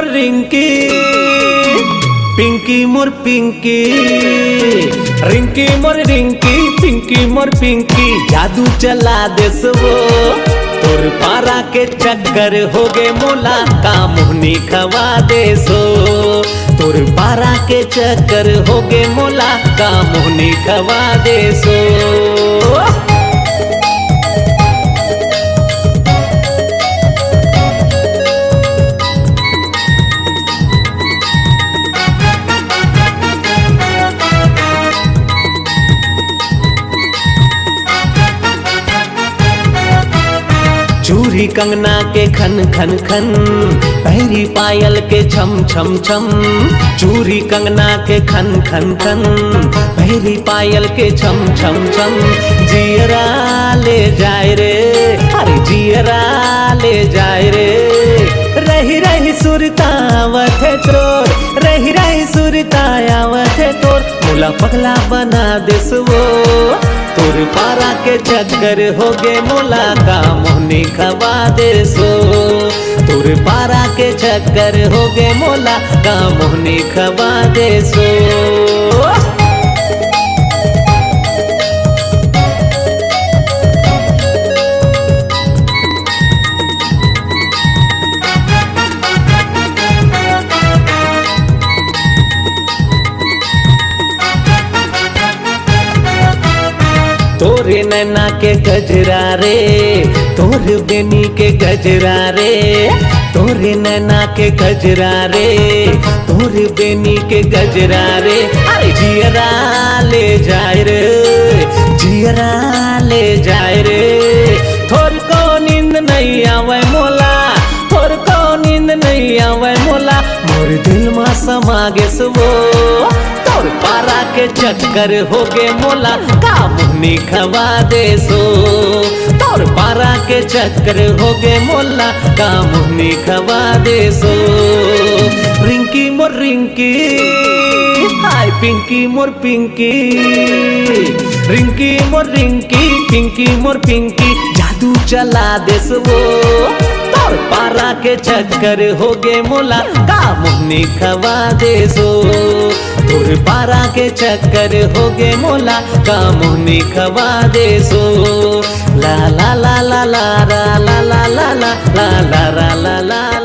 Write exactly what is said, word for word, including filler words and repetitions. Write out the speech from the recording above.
रिंकी, पिंकी मोर पिंकी, रिंकी मोर रिंकी, पिंकी मोर पिंकी, जादू चला देस वो। तोर पारा के चक्कर होगे मोला, का मोहनी खवा देस वो। तोर पारा के चक्कर होगे मोला, का मोहनी खवा देस वो। चूरी कंगना के खन खन खन, पैरी पायल के छम छम छम। चूरी कंगना के खन खन खन, पैरी पायल के छम छम छम। जियरा ले जाए रे, अरे जियरा ले जाए रे। रही रही सुरता आवत हे तोर, रही रही सुरता आवत हे तोर, मोला पगला बना देस वो। तोर पारा के चक्कर होगे मोला, का मोहनी खवा देस वो। तोर पारा के चक्कर होगे मोला, का मोहनी खवा देस वो। तोरे नैना के गजरा रे, तोर बेनी के गजरा रे, तोरे नैना के गजरा रे, तोर बेनी के गजरा रे। अरे जियरा ले जाए रे, जियरा ले जाए रे। थोरको नींद नहीं आवे मोला, थोरको नींद नहीं आवे मोला, मोर दिल मा समा गेस वो। तोर पारा के चक्कर होगे मोला, का मोहनी खवा देस वो। तोर पारा के चक्कर होगे मोला, का मोहनी खवा देस वो। रिंकी मोर रिंकी, हाय पिंकी मोर पिंकी, रिंकी मोर रिंकी, पिंकी मोर पिंकी, जादू चला देस वो। तोर पारा के चक्कर होगे मोला, का मोहनी खवा देस वो। तोर पारा के चक्कर होगे मोला, का मोहनी खवा देस वो। ला ला ला ला ला ला ला ला ला ला ला ला ला ला ला ला।